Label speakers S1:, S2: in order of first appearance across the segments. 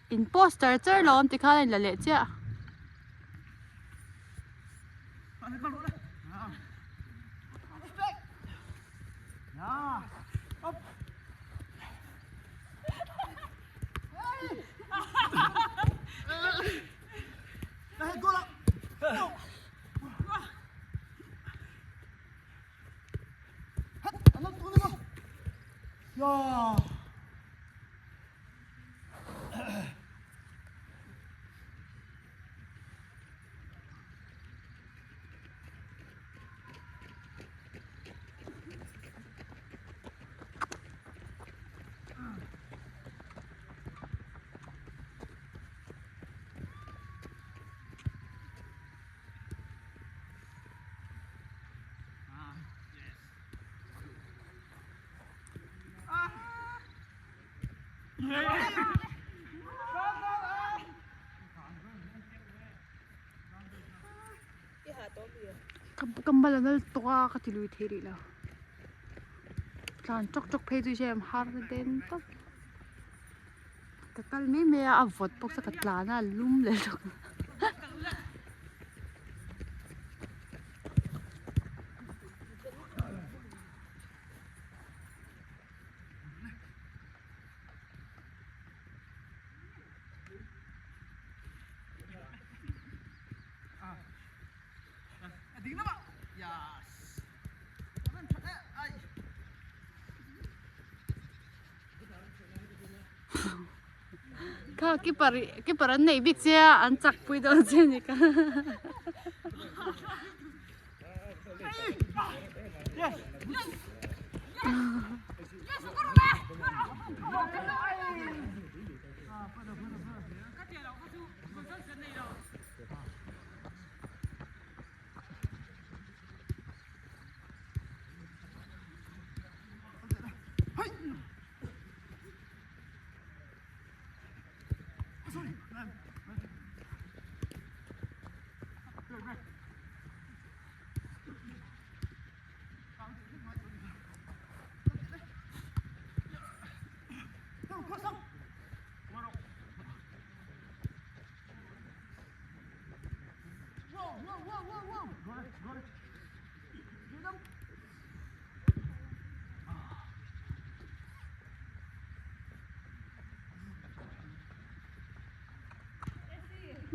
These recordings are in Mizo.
S1: In post char char lo awm tikhan a inla leh chiah. Ka mal a nal tawh a ka ti lui thei rih lo tlan tawk tawk phei chu i hre har den tawp ka kal mai mai a a vawt bawk chuan ka tlan a a lum leh lutuk. Kha keeper keeper an neih bik che a an chak pui dawn che a ni ka.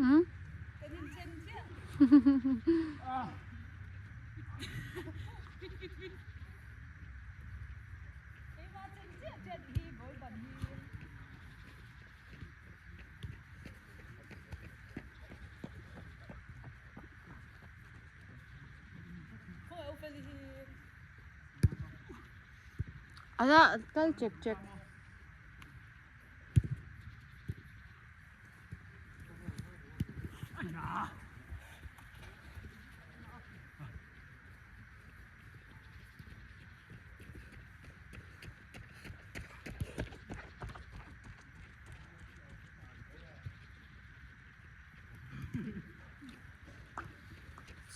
S1: Hmm? Ala kal chek chek.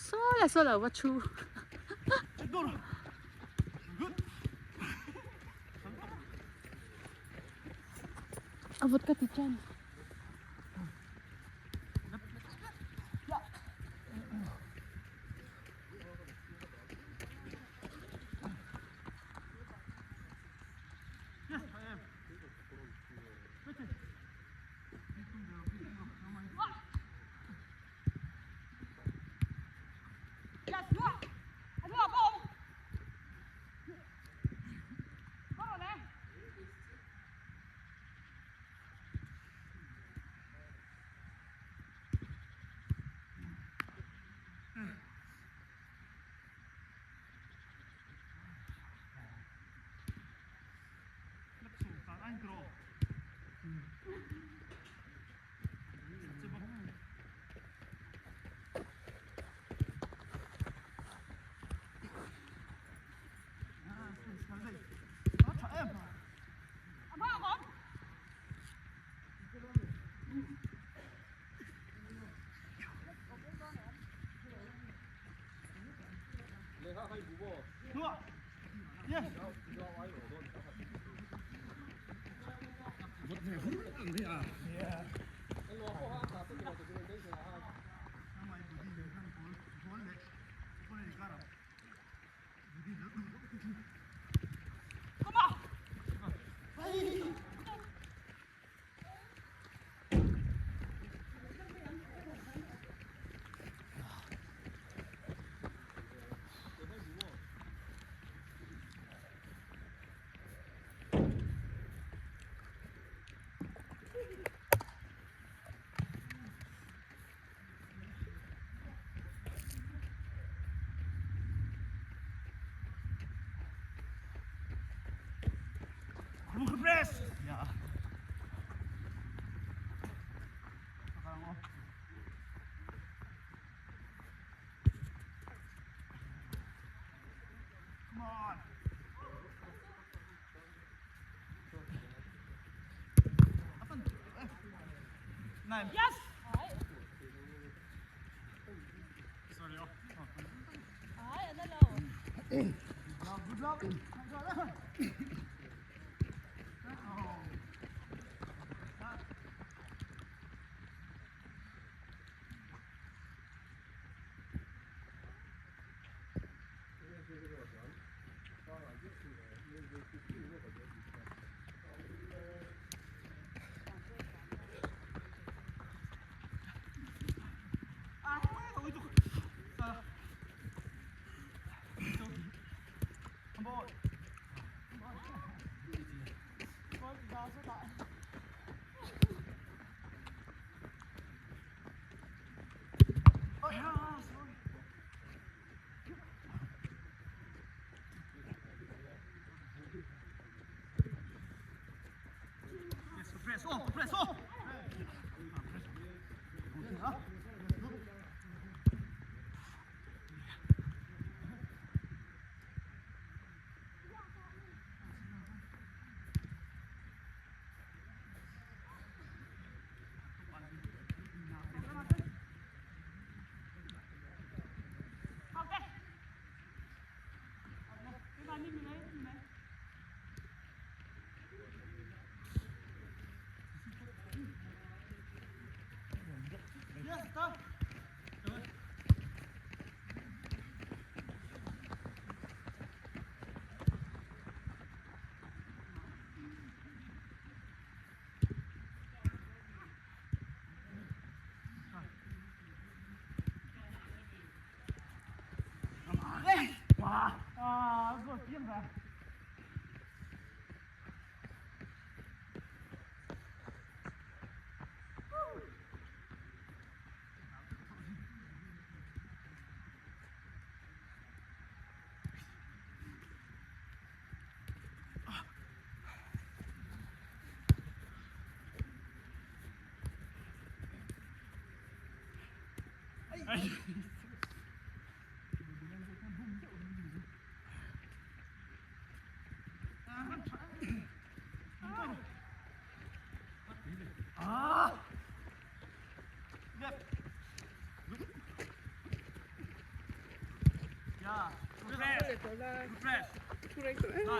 S1: Saw lah saw lah va thu. A vawt ka ti chan.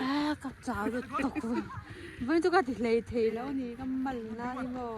S1: Ah ka chau lutuk vawiin chu ka ti hlei thei lo a ni ka mal na hi maw.